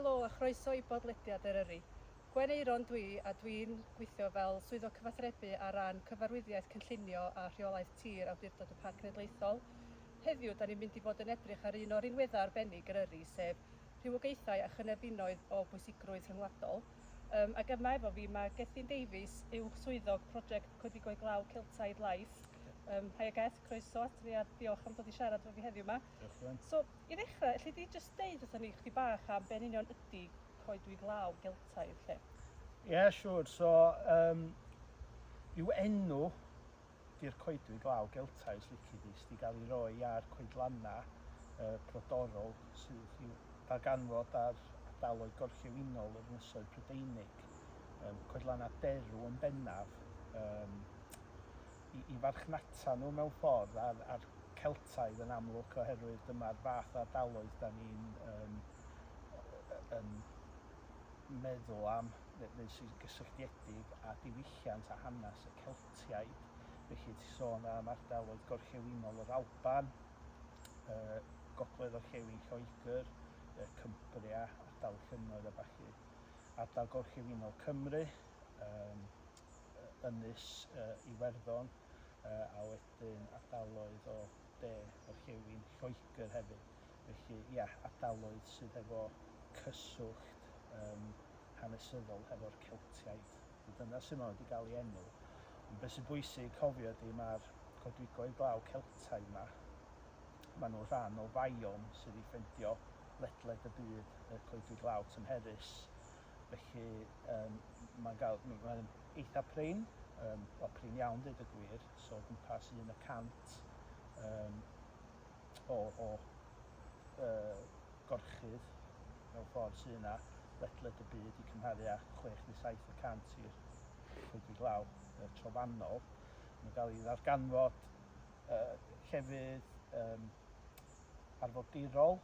Helo a chroeso i bodlediad Eryri. Gwen Aeron dwi a dwi'n gweithio fel Swyddog Cyfathrebu ar ran Cyfarwyddiaeth Cynllunio a Rheolaeth Tir Awdurdod y Parc Cenedlaethol. Heddiw 'da ni'n mynd i fod yn edrych ar un o rinweddau arbennig Eryri sef rhywogaethau a chynefinoedd o bwysigrwydd rhyngwladol. Yym ac yma efo fi mae Gethin Davies, Uwch Swyddog Prosiect Coedwigoedd Glaw Celtaidd Life. Yym haia Geth, croeso ato ni a diolch am dod i siarad efo fi heddiw 'ma. Diolch Gwen. So, i ddechrau, elli di jyst deud wrthon ni chdi bach am be yn union ydi coedwig law Geltaidd 'lly? Ie, yeah, siŵr. So, um, yw enw di'r coedwig law Geltaidd, os lici di, sydd wedi cael ei roi ar coedlannau uh, brodorol sydd i'w darganfod ar ardaloedd gorllewinol yr Ynysoedd Prydeinig. Um, coedlannau derw yn bennaf, um, i, i farchnata nhw mewn ffordd a'r, a'r Celtaidd yn amlwg oherwydd dyma'r fath o ardaloedd da ni'n um, yn meddwl am, neu sy'n gysylltiedig â diwylliant a hanes y Celtiaid. Felly ti sôn am ardaloedd gorllewinol yr Alban, uh, gogledd orllewin Lloegr, uh, Cumbria, ardal Llynnoedd a ballu, ardal gorllewinol Cymru, um, ynys uh, Iwerddon, uh, a wedyn ardaloedd o de orllewin Lloegr hefyd. Felly, ia, ardaloedd sydd efo cyswllt um, hanesyddol hefo'r Celtiaid. Dyna sut mae wedi gael ei enw. Ond beth sy'n bwysig cofio ydy mae'r coedwigoedd glaw Celtaidd yma, maen nhw'n rhan o fiome sydd ei ffendio ledled y byd, y coedwig law tymherus. Felly um, mae'n gael, mae'n eitha prin, um, wel prin iawn dweud y gwir, so o gwmpas 1 y cant um, o, o uh, gorchudd mewn ffordd sydd yna ledled y byd i cymharu â 6 neu 7 y cant i'r coedwig law uh, trofannol. Mae'n cael ei ddarganfod uh, llefydd um, arfordirol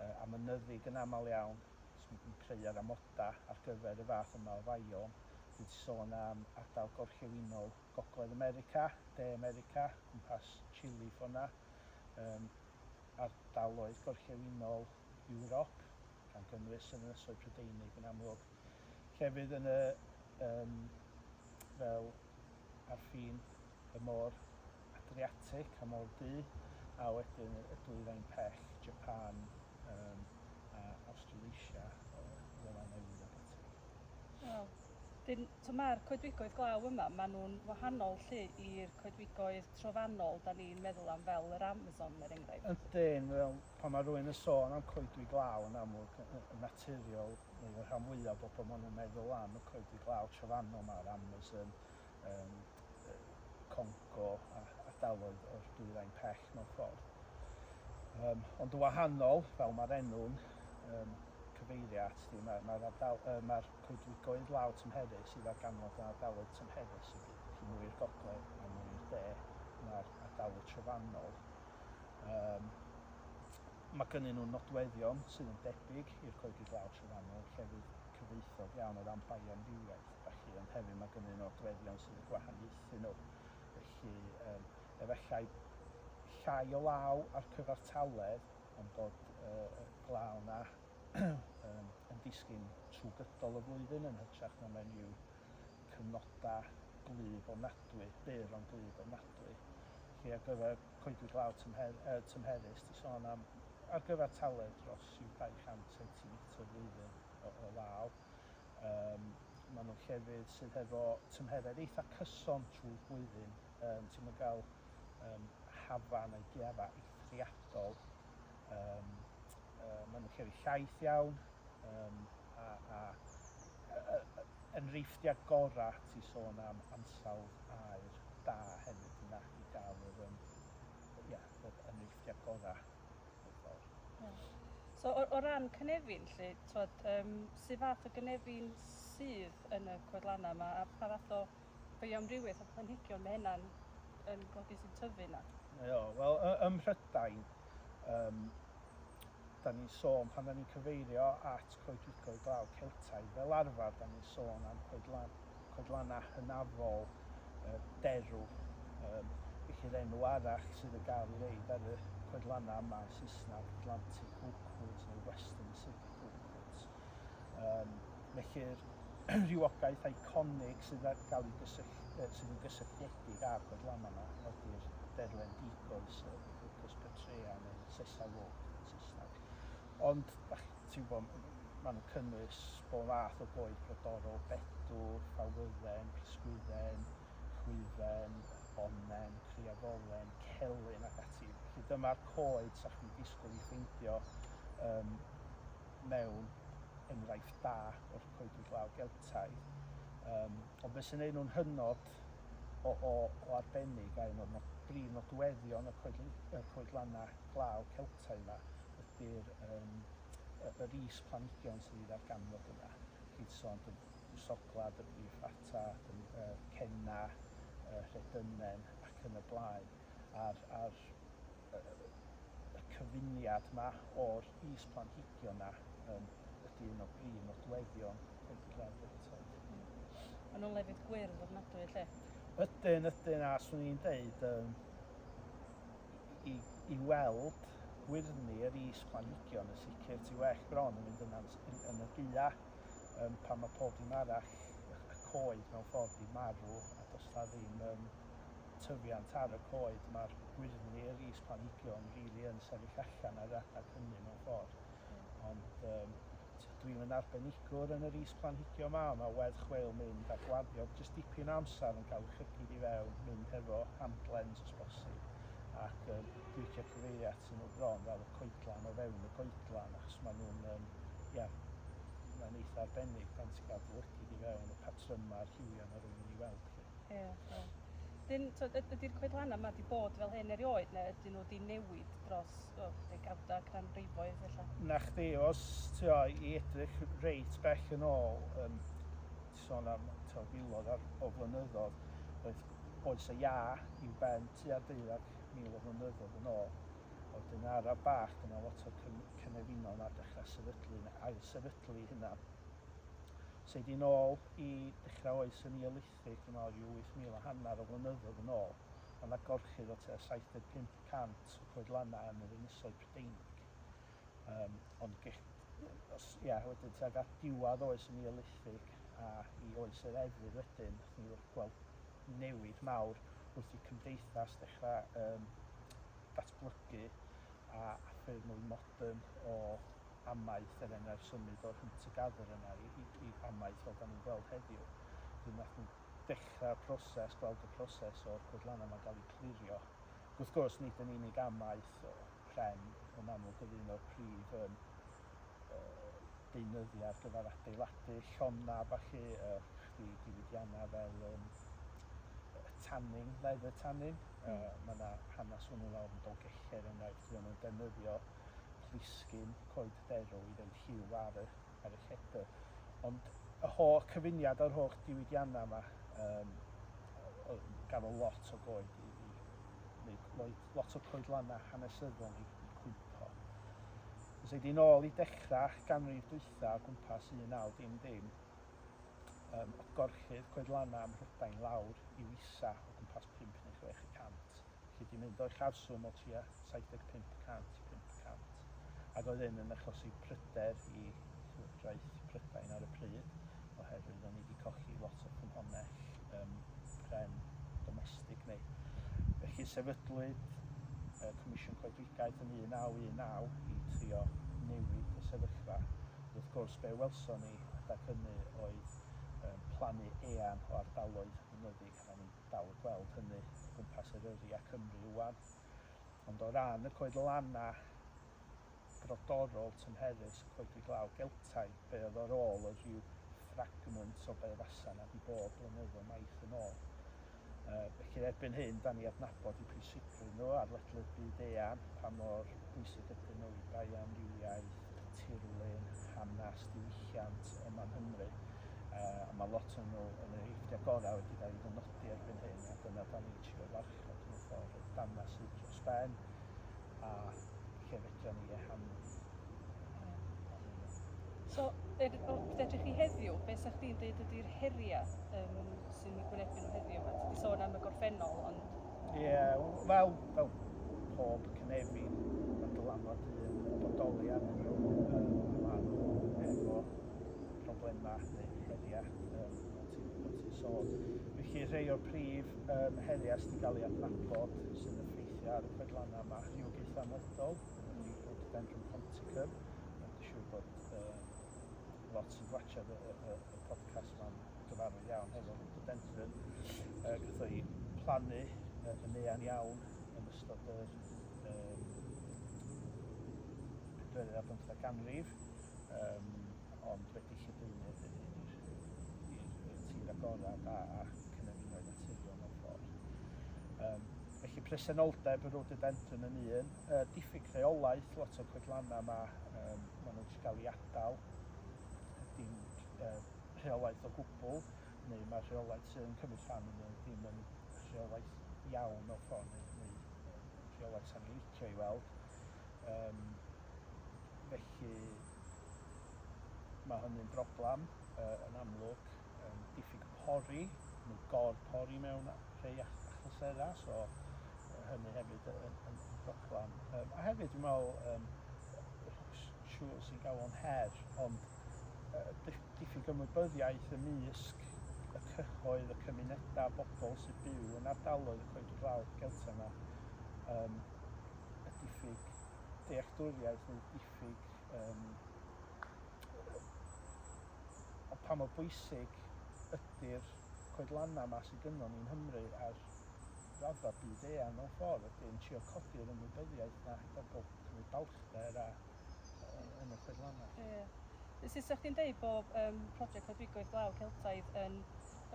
uh, a mynyddig yn aml iawn sy'n creu yr amodau ar gyfer y fath yma o faiom. Dwi 'di sôn am ardal gorllewinol Gogledd America, De America, cwmpas Chile ffor' 'na, yym ardaloedd gorllewinol Ewrop, gan gynnwys yr Ynysoedd Prydeinig yn amlwg. Llefydd yn y yym fel ar ffin y môr Adriatic a Môr Du, a wedyn y dwyrain pell, Japan um, a Australasia, Seland Newydd ac ati. Wel, dyn, so mae'r coedwigoedd glaw yma, maen nhw'n wahanol 'lly i'r coedwigoedd trofannol da ni'n meddwl am fel yr Amazon er enghraifft. Ydyn, wel, pan mae rhywun yn sôn am coedwig glaw yn amlwg, yn naturiol, neu y rhan fwyaf o bobl maen nhw'n meddwl am y coedwig glaw trofannol 'ma, yr Amazon, um, Congo a ardaloedd o'r dwyrain pell mewn ffordd. Um, ond yn wahanol, fel mae'r enw'n um, cyfeirio at di, mae'r mae ardal, uh, mae coedwigoedd law tymherus sydd ar ganfod yn ardaloedd tymherus y byd. Felly mwy i'r gogledd a mwy i'r de na'r ardaloedd trofannol. Um, mae gynnyn nhw nodweddion sydd yn debyg i'r coedwig law trofannol, llefydd cyfoethog iawn o ran bioamrywiaeth. Felly, ond hefyd mae gynnyn nhw nodweddion sydd yn gwahaniaethu nhw. Felly, um, efallai llai o law ar cyfartaledd, ond bod uh, y glaw na um, yn disgyn trwy gydol y flwyddyn yn hytrach na mewn rhyw cyfnodau gwlyb ofnadwy, byr ond gwlyb ofnadwy. Felly ar gyfer coedwig law tymher, uh, tymherus, di sôn am ar gyfartaledd dros rhyw 200 cm y flwyddyn o, o law. Yym, maen nhw'n llefydd sydd hefo tymheredd eitha cyson trwy'r blwyddyn. Yym, ti'm yn gael yym, hafa neu gaeafa eithriadol. Yym, yy, maen nhw'n llefydd llaith iawn, yym, a, a enghreifftiau gorau ti sôn am ansawdd aer da hefyd yna i gael yr, um, ia, yr enghreifftiau gorau mewn ffordd. Yeah. So o, o ran cynefin 'lly, t'wod, yym, su fath o gynefin sydd yn y coedlanna 'ma a pa fath o bioamrywiaeth o planhigion ma' hynna'n yn golygu sy'n tyfu 'na? Mae o. Wel, ym Mhrydain, yym, da ni'n sôn, pan da ni'n cyfeirio at coedwigoedd glaw Celtaidd, fel arfer da ni'n sôn am coedlan, coedlannau hynafol derw. Um, felly'r enw arall sydd yn gael ei reid ar y coedlannau yma yn Saesneg, Atlantic Oakwoods neu Western Pacific Oakwoods. sicr rhywogaeth eiconig sydd ar gael ei gysyll- sydd yn gysylltiedig â'r coedlanna yma ydy'r derwen digoes, y Quercus petraea neu Sessile Oak yn Saesneg. Ond, dach ti'n gwybod, maen nhw'n cynnwys bob math o goed brodorol, bedw, ffawydden, prysgwydden, chwyfen, onnen, criafolen, celyn ac ati. Felly dyma'r coed 'sa chdi'n disgwyl i ffeindio um, mewn enghraifft da o'r coedwig law Geltaidd. Um, ond beth sy'n neud nhw'n hynod o, o, o arbennig a un o'r nod, brif nodweddion y, coed, y coedlannau glaw Celtaidd yma ydy'r um, yr is planhigion sydd i ddarganfod yna. Chi'n sôn dy bwsoglad, y brif ffata, dy uh, cenna, uh, rhedynen ac yn y blaen. A'r, ar y cyfuniad 'ma o'r is-planhigion 'na yym ydy un o brif nodweddion Coedwig Law Geltaidd. Maen nhw'n lefydd gwyrdd ofnadwy 'lly. Ydyn, ydyn, a 'swn i'n deud yym i i weld gwyrddni yr is-planhigion yn sicr ti well bron yn mynd yna'n yn y gaea yym pan ma' pob dim arall y y coed mewn ffordd 'di marw a does 'na ddim yym tyfiant ar y coed, mae'r gwyrddni yr is-planhigion rili yn sefyll allan ar yr adeg hynny mewn ffordd. Ond um, dwi'm yn arbenigwr yn yr is-planhigion 'ma, ond mae werth chweil mynd a gwario jyst dipyn o amser yn cael llygid i fewn, mynd hefo hand lens os bosib, ac um, dwi'n licio cyfeirio atyn nhw bron fel y coedlan o fewn y goedlan, achos maen nhw'n, um, ia, mae'n eitha arbennig pan ti'n cael dy lygid i fewn y patrymau a'r lliwiau mae rhywun yn ei weld. Lly. Ie, ie. Dyn, t'od, yd- ydy'r coedlanna 'ma 'di bod fel hyn erioed neu ydyn nhw 'di newid dros, o, degawda, canrifoedd ella? Na chdi, os t'o' i edrych reit bell yn ôl, yym, ti sôn am t'o' filoedd ar, o flynyddoedd, oedd oes y iâ i'w ben tua 12,000 o flynyddoedd yn ôl. A wedyn araf bach, dyma lot o'r cynefinoedd 'ma dechrau sefydlu, neu ail-sefydlu eu hunan. Se di nôl i dechrau oes y Neolithig, dwi'n meddwl rhyw 8,000 a hanner o flynyddoedd yn ôl, oedd 'na gorchudd o tua 75 y cant o coedlannau yn yr Ynysoedd Prydeinig. Um, ond gech, os, ia, wedyn tuag at diwedd oes y Neolithig a i oes yr Efydd wedyn, nath ni gweld newid mawr wrth i cymdeithas dechrau um, datblygu a, a ffyrdd mwy modern o amaeth, er enghraifft symud o'r hunter-gatherer yna i, i, i amaeth fel da ni'n gweld heddiw. Wedyn nath nhw dechrau'r proses, gweld y proses o'r coedlannau yma'n cael eu clirio. Ac wrth gwrs, nid yn unig amaeth o pren yn amlwg oedd un o'r prif um, uh, deunyddiau ar gyfer adeiladu llonnau falle, uh, chdi diwydiannau fel um, tanning, leather tanning. Mm. Uh, mae yna hanes hwnnw lawr yn Dolgellau er enghraifft, lle nhw'n defnyddio plisgyn coed derw i roid lliw ar y, ar y lledr. Ond y holl cyfuniad o'r holl diwydiannau yma, um, gafodd lot o goed i, i neu lot o coedlannau hanesyddol i, i cwympo. Os ei di nôl i dechrau ganrif dwytha o gwmpas 1900, um, oedd gorchudd coedlannau ym Mhrydain lawr i'w isa o gwmpas 5 neu 6 y cant. Felly 'di mynd o uchafswm o tua 75 y cant i 5 y cant. Ac oedd hyn yn achosi pryder i Llywodraeth Prydain ar y pryd, oherwydd o'n ni 'di colli lot o ffynhonnell um, pren domestig ni. Felly sefydlwyd y Comisiwn Coedwigaeth yn 1919 i trio newid y sefyllfa. Wrth gwrs, be welson ni adag hynny oedd um, plannu eang o ardaloedd mynyddig, a ni'n dal y gweld hynny o gwmpas Eryri a Cymru ŵan. Ond o ran y coedlanna brodorol tymherus y coedwig law Geltaidd, be oedd ar ôl oedd rhyw fragment o be fasa 'na 'di bod blynyddoedd maith yn ôl. Felly erbyn hyn, da ni adnabod eu pwysigrwydd nhw ar ledled byd eang, pa mor bwysig ydyn nhw i bioamrywiaeth, y tirlun, hanes, diwylliant yma yng Nghymru. A mae lot o'n nhw yn yr enghreifftiau gorau wedi cael eu ddynodi erbyn hyn, a dyna da ni'n trio warchod mewn ffordd, y dannau sydd dros ben, a lle fedra ni ehangu arnyn nhw. So, er, wrth edrych i heddiw, be sa chdi'n deud ydy'r heriau um, sy'n eu gwynebu nhw heddiw 'ma? Ti 'di sôn am y gorffennol, ond... Ie, yeah, fel, fel pob cynefin, mae dylanwad dyn yn bodoli arnyn nhw, um, a maen nhw efo problemau neu Felly rhei o'r prif um, heriau sydd wedi cael ei adnabod sy'n effeithio ar y coedlannau yma, rhywogaethau amledol, ydy Rhododendron ponticum. Dwi'n siŵr bod um, lot sy'n gwachod y, y, y podcast yma'n gyfarwydd iawn hefo rhododendron. Gath o'i plannu yn eang iawn yn ystod yr um, pedwerydd ar bymtheg ganrif. Um, ond wedi lledaenu i'r tir agored a, a cynefinoedd naturiol mewn ffordd. Um, felly presenoldeb y rhododendron yn un, diffyg rheolaeth, lot o'r coedlannau yma, um, maen nhw'n cael ei adael, dim rheolaeth o gwbl, neu mae'r rheolaeth sydd yn cymryd rhan yn ddim yn rheolaeth iawn mewn ffordd, neu, neu rheolaeth sa'n ei licio i weld. Um, felly mae hynny'n broblem uh, yn amlwg. Um, diffyg pori, neu gor-pori mewn rhai achlysurau, so hynny hefyd yn, yn, yn broblem. Um, a hefyd, dwi'n meddwl, um, siŵr sy'n gael o'n her, ond uh, diffyg ymwybyddiaeth ymysg y cyhoedd, y cymunedau, bobl sy'n byw yn ardaloedd y coed glaw Geltaidd yma, um, y diffyg dealltwriaeth neu diffyg um, o pa mor bwysig ydy'r coedlannau yma sydd gynnon ni yng Nghymru ar raddfa byd eang mewn ffordd, ydy'n trio codi'r ymwybyddiaeth na i bobl cymryd balchder a yn y coedlannau. Ie. Yeah. Sut sa'ch chdi'n deud bod um, prosiect Coedwigoedd Glaw Celtaidd yn,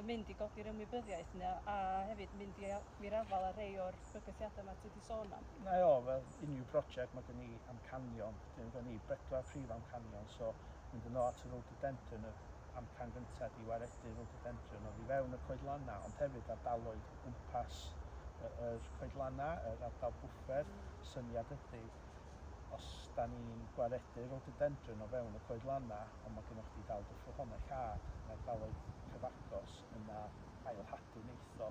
yn mynd i godi'r ymwybyddiaeth yna a hefyd mynd i i'r afael â rhai o'r bygythiadau yma ti wedi sôn am? Na o, fel unrhyw brosiect mae gen i amcanion. Dwi'n gen i bedwar prif amcanion, so mynd yn ôl at y rhododendron, y amcan gyntaf di waredu rhododendron oddi fewn y coedlannau, ond hefyd ardaloedd o gwmpas yr coedlannau, yr ardal bwffer. Syniad ydy, os da ni'n gwaredu rhododendron o fewn y coedlannau, ond mae gennych chdi dal dy ffynhonnell had yn ardaloedd cyfagos, yna ailhadu neitho.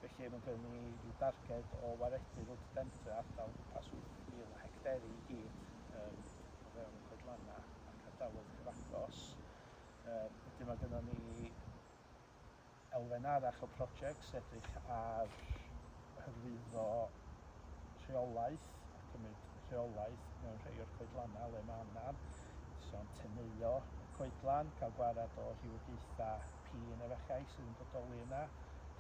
Felly mae gen ni ryw darged o waredu rhododendron ardal gwmpas 8,000 o hecteri i gyd um, o fewn y coedlannau ac ardaloedd cyfagos. Um, wedyn mae gennym ni elfen arall o prosiect sy'n edrych ar hyrwyddo rheolaeth a cymryd rheolaeth mewn rhai o'r coedlannau le mae angen. So am teneuo y coedlan, cael gwared o rhywogaethau pîn efallai sydd yn bodoli yna,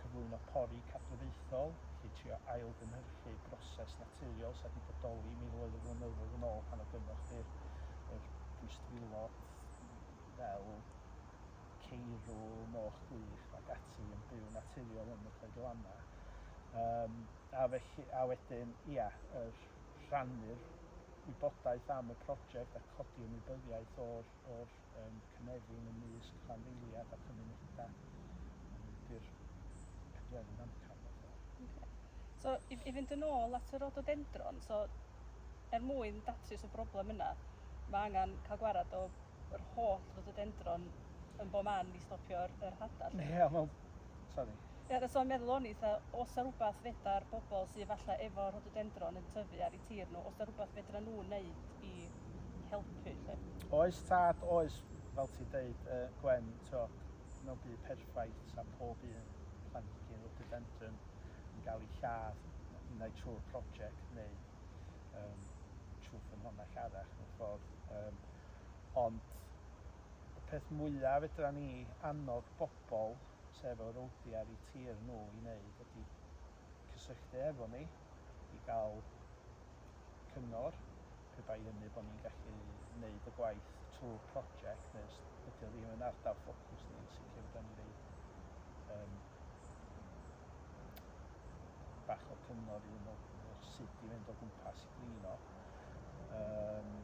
cyflwyno pori cadwraethol, felly trio ailgynhyrchu broses naturiol sydd wedi bodoli miloedd o flynyddoedd yn ôl pan oedd gynnoch chi'r yr bwystfilod fel ceirw, moch gwyllt ac ati yn byw naturiol yn y coedlannau. Um, a, felly, a wedyn, ia, yr rhannu'r wybodaeth am y prosiect a codi ymwybyddiaeth o'r, or, um, cynefin ymysg rhanddeiliad a cymunedau. Ydy'r pedwerydd amcan. Okay. So, i, i fynd yn ôl at y rhododendron, so, er mwyn datrys y broblem yna, mae angen cael gwared o yr holl rhododendron yn bob man i stopio'r yr hada 'lly. Ie, wel, sori. Ie, so yn meddwl o'n i, fatha, oes 'na rwbath fedar bobl sydd falle efo rhododendron yn tyfu ar eu tir nhw, oes 'na rwbath fedra nhw wneud i helpu 'lly? Oes tad, oes, fel ti'n deud, uh, Gwen, to, mewn byd perffaith, sa pob un planhigyn rhododendron yn cael ei lladd, neu trwy'r prosiect, neu um, trwy ffynhonnell arall mewn ffordd. Um, ond y peth mwyaf fedra ni annog bobl sef o rowdi ar eu tir nhw i wneud ydy cysylltu efo ni i gael cyngor, pe bai hynny bod ni'n gallu wneud y gwaith trwy'r prosiect neu os ydy o ddim yn ardal ffocws ni, yn sicr fedra ni reid um, bach o cyngor iddyn nhw o sut i fynd o gwmpas i drin o. Um,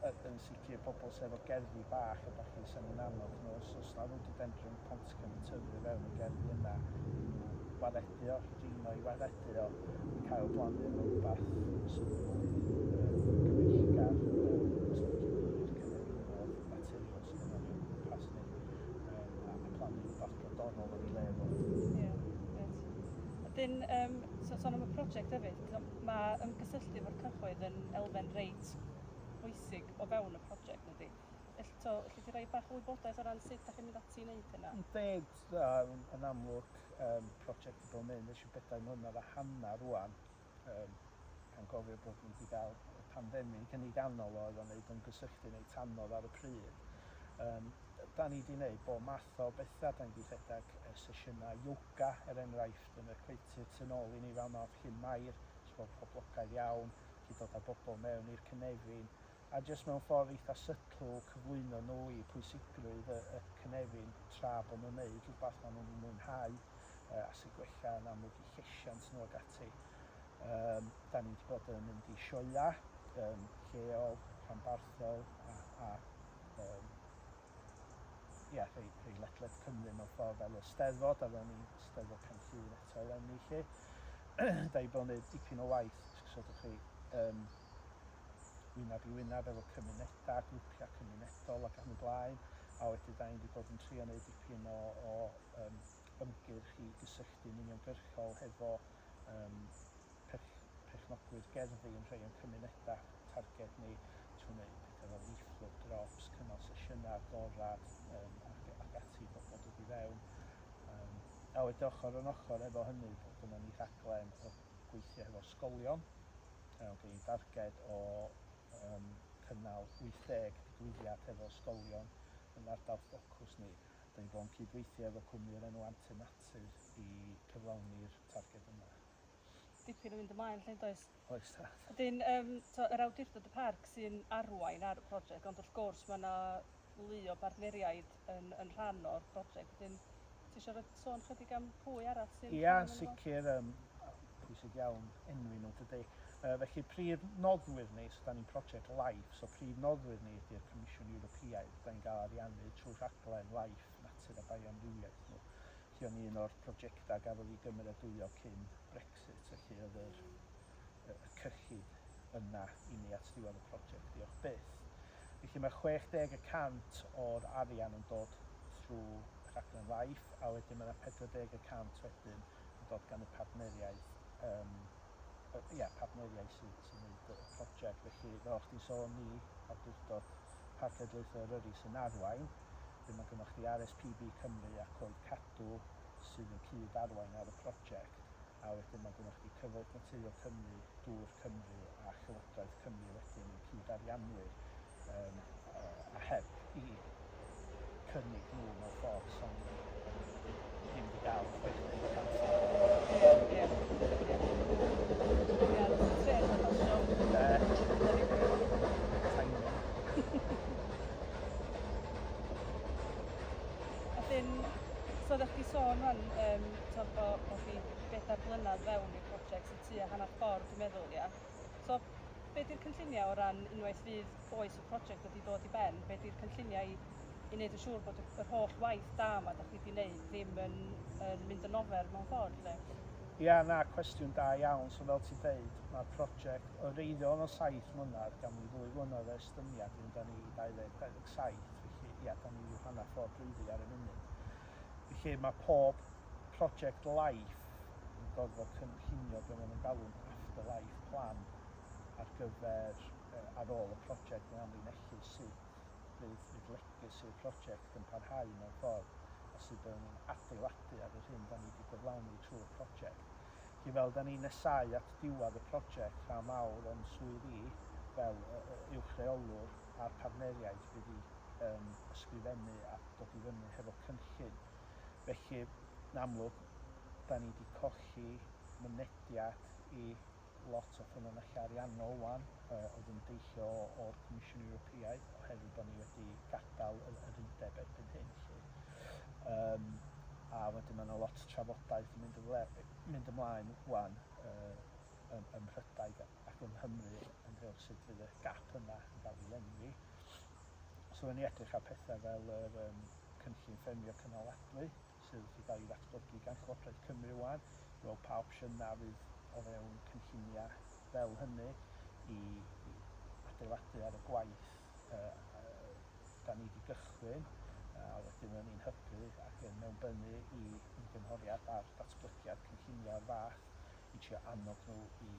ac yn sicr pobl sydd efo gerddi bach a ballu sy'n ni'n annog nhw os oes 'na rhododendron ponticum yn tyfu o fewn y gerddi yna i nhw waredu o, drin o i waredu o a cael blannu efo rhywbeth sydd yn fwy um, gyfeillgar um, os lici di i'r cynefinoedd naturiol sydd yna ni o gwmpas ni um, a, a plannu rhywbeth brodorol yn ei le fo. Ie, yeah, grêt. Wedyn, um, so, sôn am y prosiect hefyd, mae ymgysylltu efo'r cyhoedd yn elfen reit bwysig o fewn y prosiect, ydy? Eto, elli di roi bach o wybodaeth o ran sut da chi'n mynd ati i wneud hynna? Yndi, yn amlwg, prosiect 'di bod yn mynd ers ryw bedair mlynedd a hanner rŵan, gan gofio bod ni 'di gael y pandemig yn ei ganol o, oedd o'n neud ymgysylltu'n reit anodd ar y pryd. Da ni 'di neud bob math o bethau, da ni 'di rhedeg sesiynau yoga, er enghraifft, yn y coetir tu nôl i ni fan'na, Llyn Mair, sy'n bod poblogaidd iawn, 'llu dod â bobl mewn i'r cynefin, a jyst mewn ffordd eitha subtle cyflwyno nhw i pwysigrwydd y y cynefin tra bod nhw'n neud rhywbeth maen nhw'n ei mwynhau a sy'n gwella yn amlwg i llesiant nhw ac ati. Um, da ni wedi bod yn mynd i sioeau um, lleol, rhanbarthol a, a um, ia, rhei, rhei ledled Cymru mewn ffordd fel y Steddfod, a fel ni Steddfod Pen Llŷn eto eleni 'lly. Da ni bod yn gwneud dipyn o waith, esgusodwch chi, um, wyneb i wyneb efo cymunedau, grwpiau cymunedol ac yn y blaen, a wedyn da ni wedi bod yn trio gwneud dipyn o, o um, ymgyrch i gysylltu'n uniongyrchol hefo um, perch, perchnogwyr gerddi yn rhai o'n cymunedau targed ni trwy wneud pethau fel leaflet drops, cynnal sesiynau agored um, ac, ac ati i bobl dod i fewn. Um, a wedyn ochr yn ochr efo hynny, bod gynnon ni rhaglen o gweithio hefo ysgolion. Gen i darged o um, cynnal 80 digwyddiad hefo ysgolion yn ardal ffocws ni. Da ni bod yn cydweithio efo cwmni o'r enw Antur Natur i cyflawni'r targed yma. Dipyn yn mynd ymlaen 'lly yndoes? Oes tad. Wedyn yym so yr awdurdod y parc sy'n arwain ar y prosiect ond wrth gwrs mae 'na lu o bartneriaid yn yn rhan o'r prosiect. Wedyn ti isio rhoi sôn chydig am pwy arall sy'n Ia, yn sicr, yym pwysig iawn enwi nhw dydy. Yy felly prif noddwyr ni, so 'dan ni'n prosiect LIFE, so prif noddwyr ni ydy'r Comisiwn Ewropeaidd, 'dan ni'n gael ariannu trwy rhaglen LIFE, Natur a Bioamrywiaeth nhw. Felly o'n un o'r prosiectau gafodd ei gymeradwyo cyn Brexit, felly oedd yr, y, y cyllid yna i ni at ddiwedd y prosiect, diolch byth. Felly mae 60 y cant o'r arian yn dod trwy rhaglen LIFE, a wedyn mae yna 40 y cant wedyn yn dod gan y partneriaid, um, ia, partneriaid sy'n sy wneud y prosiect. Felly, fel o'ch ti'n sôn, ni, Awdurdod Parc Cenedlaethol Eryri sy'n arwain, Wedyn mae gynnoch chdi RSPB Cymru a Coed Cadw sydd yn cyd arwain ar y prosiect, a wedyn mae gynnoch chdi Cyfoeth Naturiol Cymru, Dŵr Cymru a Llywodraeth Cymru wedyn yn cyd arianwyr um, a heb i cynnig nhw mewn ffordd so ni ddim wedi gael 60 y cant. Ie, ie, ie. Ie, trên yn pasio. Timing. Wedyn, so oeddech chdi sôn rwan, um, to, bo, bo chi bedair blynedd fewn i'r prosiect sy'n tua hanner ffordd, dwi'n meddwl, ia. So, be di'r cynlluniau o ran unwaith fydd oes y prosiect wedi dod i ben, be di'r cynlluniau i, i wneud yn siŵr bod yr holl waith da yma da chi wedi wneud ddim yn, yn mynd yn ofer mewn ffordd, lle? Ia, na, cwestiwn da iawn. So fel ti'n deud, mae'r prosiect, o reiddiol oedd o'n saith mlynedd, gafon ni ddwy flynedd o estyniad i fynd â ni i 2027, felly ia, da ni ryw hanner ffordd drwyddi ar y funud. Felly mae pob prosiect LIFE yn gorfod cynllunio be maen nhw'n galw'n after life plan ar gyfer ar ôl y prosiect yn amlinellu sut fydd, fydd legacy'r prosiect yn parhau mewn ffordd a sut byddwn ni'n adeiladu ar yr hyn da ni wedi gyflawni trwy'r prosiect. Felly fel da ni'n nesáu at diwedd y prosiect, rhan mawr o'n swydd i fel uwch reolwr a'r partneriaid fydd i um, ysgrifennu a dod i fyny hefo cynllun. Felly, yn amlwg, da ni wedi colli mynediad i lot o ffynonellau ariannol wan oedd yn deillio o'r Comisiwn Ewropeaidd oherwydd bod ni wedi gadael yr, yr undeb erbyn hyn. Lly. Um, a wedyn mae yna lot o trafodaeth yn mynd, ymle, mynd ymlaen wan uh, ym, ym Mhrydain ac yng Nghymru ynghylch sut fydd y gap yna yn cael ei lenwi. So rydyn ni edrych ar pethau fel yr um, cynllun ffermio cynaladwy, sydd wedi cael ei ddatblygu gan Llywodraeth Cymru wan, i weld pa opsiynau fydd o fewn cynlluniau fel hynny i, i adeiladu ar y gwaith uh, da ni wedi gychwyn, a wedyn fyddwn ni'n hybu ac yn mewnbynnu i ymgynghoriad ar datblygiad cynlluniau o'r fath i trio annog nhw i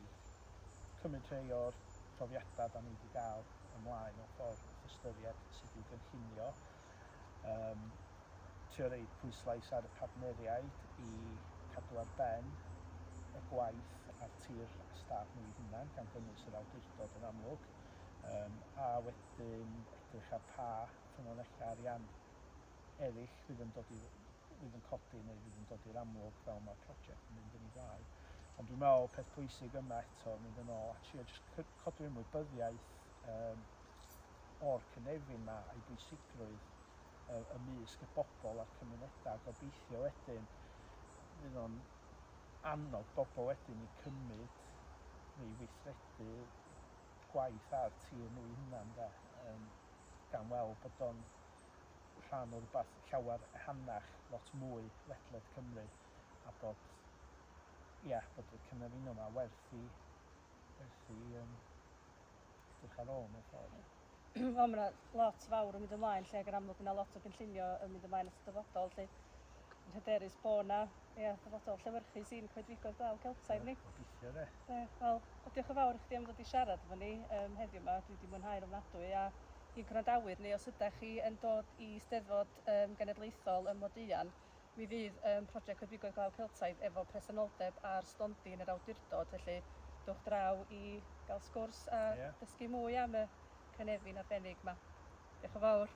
cymryd rhai o'r profiadau da ni wedi gael ymlaen mewn ffordd wrth ystyried sut i'w gynllunio. Um, trio reid pwyslais ar y partneriaid i cadw ar ben y gwaith a'r tir a stad nhw eu hunain, gan gynnwys yr awdurdod yn amlwg, um, a wedyn edrych ar pa ffynonellau arian eraill fydd yn dod i, fydd yn codi neu fydd yn dod i'r amlwg fel mae'r prosiect yn mynd yn ei flaen. Ond dwi'n meddwl peth pwysig yma eto, mynd yn ôl a trio jyst codi ymwybyddiaeth um, o'r cynefin 'ma a'i bwysigrwydd ymysg y bobl a'r cymunedau a gobeithio wedyn fydd o'n annog bobl wedyn i cymryd neu i weithredu gwaith ar tir nhw eu hunan de, um, gan weld bod o'n rhan o rywbeth llawer ehangach, lot mwy ledled Cymru a bod ia, bod y cynefino 'ma werth i werth i um, edrych ar ôl mewn ffordd. Wel, mae yna lot fawr yn mynd ymlaen lle ac yn amlwg yna lot o gynllunio yn mynd ymlaen at y dyfodol lle yn hyderus bod yna ia, dyfodol llewyrchus i'n coedwigoedd glaw Celtaidd ni. Gobeithio de. De, wel, diolch yn fawr i chdi am ddod i siarad efo ni um, heddiw yma. Dwi wedi mwynhau'n ofnadwy a i'n gwrandawyr ni os ydych chi yn dod i Steddfod um, Genedlaethol ym Moduan, Mi fydd yym Prosiect Coedwigoedd Glaw Celtaidd efo presenoldeb ar stondin yr awdurdod, felly dowch draw i gael sgwrs a dysgu mwy am y cynefin arbennig 'ma. Diolch yn fawr.